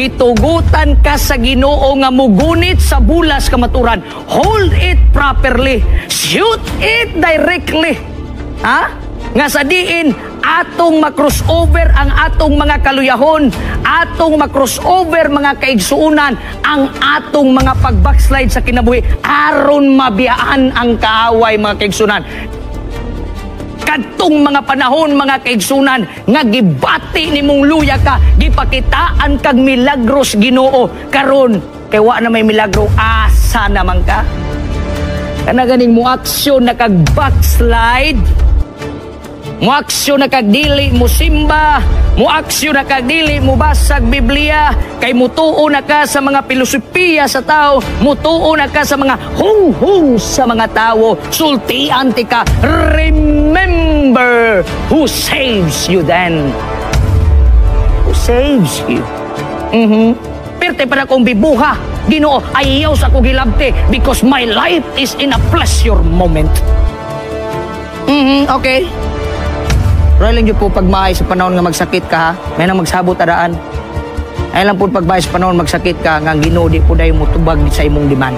Gitugutan ka sa Ginoo nga mugunit sa bulas kamaturan. Hold it properly. Shoot it directly. Ha? Nga sa diin atong ma-crossover ang atong mga kaluyahon, atong ma-crossover, mga kaigsuunan, ang atong mga pag-backslide sa kinabuhi aron mabiyaan ang kaaway, mga kaigsuunan. Kadtong mga panahon, mga kaigsunan, nga gibati nimong luya ka, gipakitaan kag milagros Ginoo. Karon kay wa na may milagro, asa naman ka? Kana ganing mo aksyon na kag backslide, mo aksyon na kag dili mo simba, mo aksyon na kag dili mo basag Biblia, kay mutuo na ka sa mga filosofiya sa tao, mutuo na ka sa mga hunghung sa mga tao, sultian ti ka, remember who saves you then. Who saves you? Pirte pa na kong bibuha, Ginoo, ayaw sa ko gilabti because my life is in a pleasure moment. Okay. Pero lang po pagmahay sa panahon nga magsakit ka ha. May nang magsabot adaan. Ay lang po pagmahay sa panahon magsakit ka nga ang Ginoo di po dayon motubag sa imong demand.